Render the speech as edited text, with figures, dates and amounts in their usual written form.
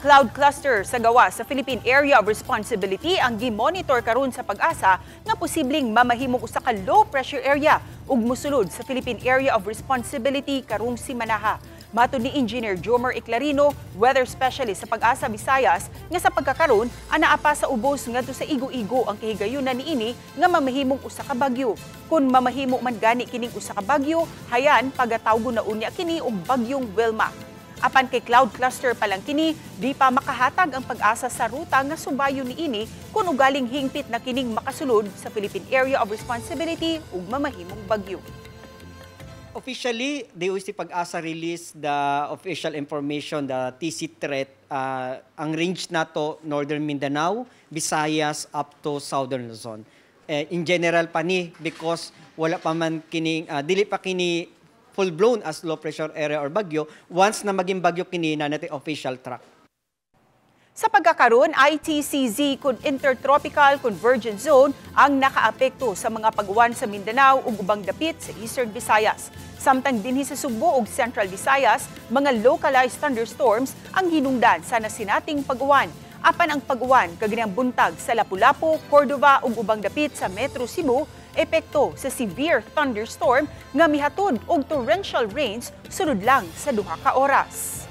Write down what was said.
Cloud cluster sa gawas sa Philippine Area of Responsibility ang gi-monitor karon sa Pag-asa nga posibleng mamahimong usa ka low pressure area ug mosulod sa Philippine Area of Responsibility karong simanaha. Matod ni Engineer Jomer Eclarino, weather specialist sa Pag-asa Visayas, nga sa pagkakaron anaa pa sa ubos ngadto sa igo-igo ang kahigayunan niini nga mamahimong usa ka bagyo. Kung mamahimo man gani kining usa ka bagyo, hayan pagatawgon na unya kini og Bagyong Wilma. Apan kay cloud cluster pa lang kini, di pa makahatag ang Pag-asa sa ruta nga subayon niini kung ugaling hingpit na kining makasulod sa Philippine Area of Responsibility ug mamahimong bagyo. Officially, DOST Pag-asa released the official information, the TC threat. Ang range nato, Northern Mindanao, Visayas, up to Southern Luzon. Eh, in general pa ni because wala pa man kining, dili pa kini full-blown as low pressure area or bagyo. Once na maging bagyo kini na natin official track. Sa pagkakaroon, ITCZ kun Intertropical Convergence Zone ang nakaapekto sa mga pag-uwan sa Mindanao ug ubang dapit sa Eastern Visayas. Samtang dinhi sa Sugbo ug Central Visayas, mga localized thunderstorms ang hinungdan sa nasinating pag-uwan. Apan ang pag-uwan kaganinang buntag sa Lapu-Lapu, Cordova ug ubang dapit sa Metro Cebu, epekto sa severe thunderstorm nga mihatod og torrential rains sulod lang sa 2 ka oras.